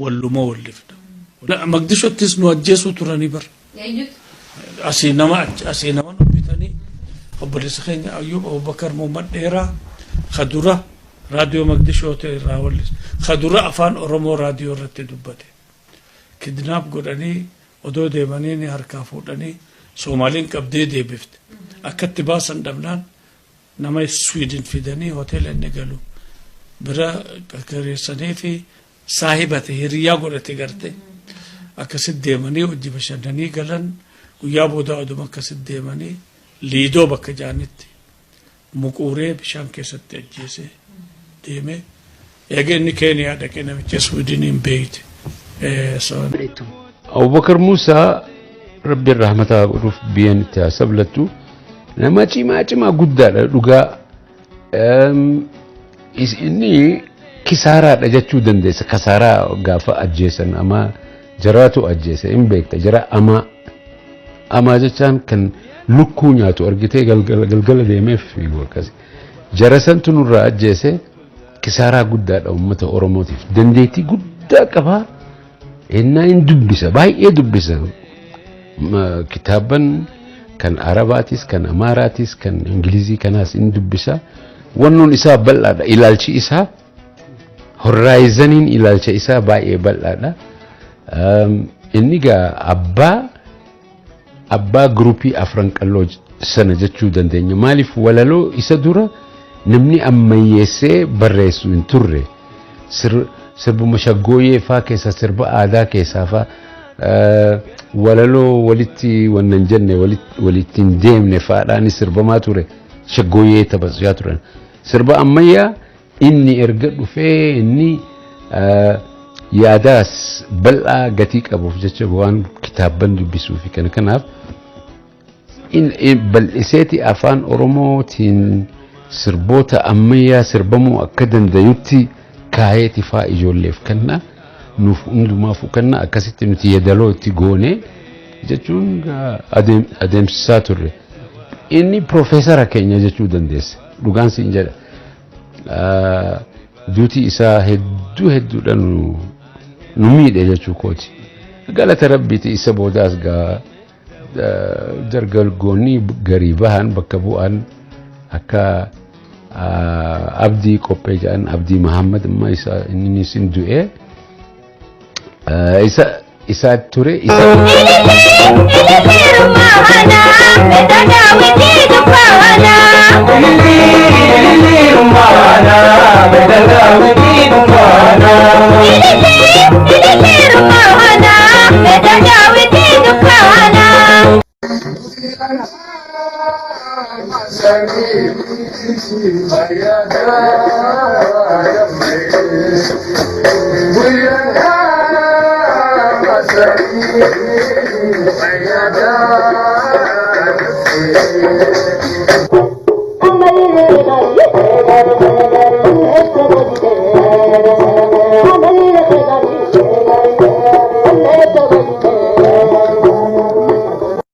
Walluma wallifna. Maqdishottis nu ajjeesuu turanii bar. Eenyutu? Asii nama asii nama nu bitanii obboleessa keenya Ayyuub Abubakar Muhammad Dheeraa ka dura raadiyoo Maqdishoo ta'e irraa wallise. Ka dura afaan Oromoo raadiyoo irratti dubbate. Kidnaap godhanii odoo deemanii ni harkaa fuudhanii Soomaaliin qabdee deebifte. Akkatti baasan dhabnaan nama Sweden fidanii hoteela inni galu bira kireessanii fi saahibate, hiriyaa godhate garte. Akkasit deemanii hojii bashannanii galan. Guyyaa booda oduma akkasit deemanii Liidoo bakka jaanitti muquuree bishaan keessatti ajjeese deeme. Eega inni Keeniyaa dhaqee namicha Swedeniin beeyte. Abubakar Musaa, Rabbiin rahmataa godhuuf, biyyeen itti haa sablattu, nama cimaa cimaa guddaadha dhugaa. Inni kisaaraadha jechuu dandeessa. Kasaaraa gaafa ajjeesan amaa jaraatu ajjeese hin beekta. Jara amaa amaa jechaan kan lukkuu nyaatu argitee galgala galgala deemee fiigu akkasi. Jara santu nurraa ajjeese. Kisaaraa guddaadha uummata Oromootiif. Dandeettii guddaa qabaa. Ennaa hin dubbisa, baay'ee dubbisa. Kitaaban kan Arabaatis, kan Amaaraatis, kan Ingilizii kanaas hin dubbisa. Wannoon isaa bal'aadha. Ilaalchi isaa, horizoniin ilaalcha isaa baay'ee bal'aadha. Inni gaa abbaa groupii Afran Qalloo sana jechuu dandeenya. Maaliif, walaloo isa dura namni ammayyeessee barreessu hin turre. Sirbuma shaggooyyee faa keessa, sirba aadaa keessaa faa walaloo walitti wannan jenne, walitti hin deemne faadhaan sirbamaa ture. Shaggooyyee taphachaa turan. Sirba ammayyaa inni erga dhufee inni yaadaas bal'aa gatii qabuuf jecha waan kitaabban dubbisuu fi kana kanaaf bal'iseeti afaan Oromootiin sirboota ammayyaa sirbamuu akka dandayutti kaayeeti faa ijoolleef kenna, nuuf hundumaafuu kenna. Akkasitti nuti yeedaloo itti goone jechuun adeemsisaa turre. Inni piroofeesara keenya jechuu dandeessa. Dhugaan siin jedha. Duuti isaa hedduu hedduudha nu miidhe jechuu kooti. Galata Rabbiiti, isa boodaas gaa dargaggoonni garii bahan bakka bu'an akka Abdii Qophee jedhan, Abdii Mahammad, amma isa inni isin du'e isa isaa ture isa.